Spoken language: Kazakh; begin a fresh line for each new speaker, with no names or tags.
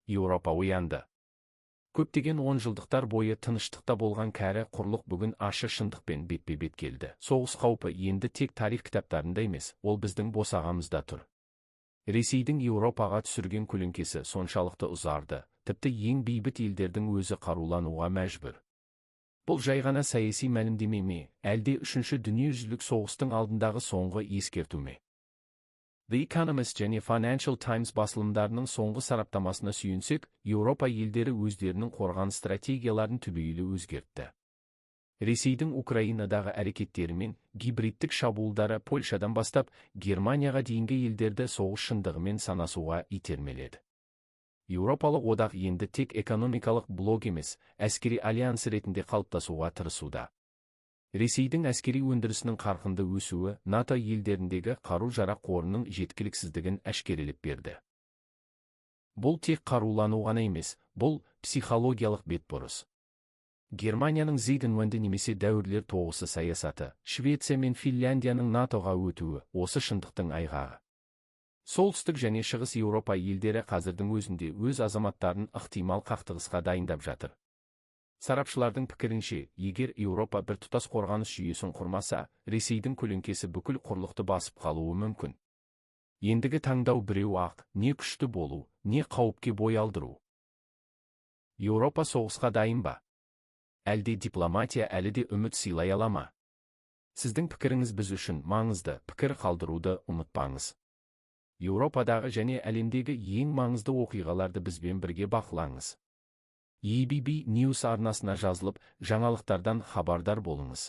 Еуропа оянды. Көптеген онжылдықтар бойы тыныштықта болған кәрі құрлық бүгін ащы шындықпен бетпе-бет келді. Соғыс қаупі енді тек тарих кітаптарында емес, ол біздің босағамызда тұр. Ресейдің Еуропаға түсірген көлеңкесі соншалықты ұзарды, тіпті ең бейбіт елдердің өзі қарулануға мәжбүр. Бұл жай ғана саяси мәлімдеме ме, әлде Үшінші дүниежүзілік соғыстың алдындағы соңғы ескерту ме? The Economist және Financial Times басылымдарының соңғы сараптамасына сүйенсек, Еуропа елдері өздерінің қорғаныс стратегияларын түбегейлі өзгертті. Ресейдің Украинадағы әрекеттері мен гибридтік шабуылдары Польшадан бастап Германияға дейінгі елдерді соғыс шындығымен санасуға итермеледі. Еуропалық одақ енді тек экономикалық блок емес, әскери альянс ретінде қалыптасуға тырысуда. Ресейдің әскери өндірісінің қарқынды өсуі НАТО елдеріндегі қару-жарақ қорының жеткіліксіздігін әшкерелеп берді. Бұл тек қарулану ғана емес, бұл психологиялық бетбұрыс. Германияның Zeitenwende немесе дәуірлер тоғысы саясаты, Швеция мен Финляндияның НАТО-ға өтуі осы шындықтың айғағы. Солтүстік және Шығыс Еуропа елдері қазірдің өзінде өз азаматтарын ықтимал қақтығысқа дайындап жатыр. Сарапшылардың пікірінше, егер Еуропа біртұтас қорғаныс жүйесін құрмаса, Ресейдің көлеңкесі бүкіл құрлықты басып қалуы мүмкін. Ендігі таңдау біреу ақ: не күшті болу, не қауіпке бой алдыру. Еуропа соғысқа дайын ба? Әлде дипломатия әлі де үміт сыйлай ала ма? Сіздің пікіріңіз біз үшін маңызды, пікір қалдыруды ұмытпаңыз. Еуропадағы және әлемдегі ең маңызды оқиғаларды бізбен бірге бақылаңыз. EBB News арнасына жазылып, жаңалықтардан хабардар болыңыз.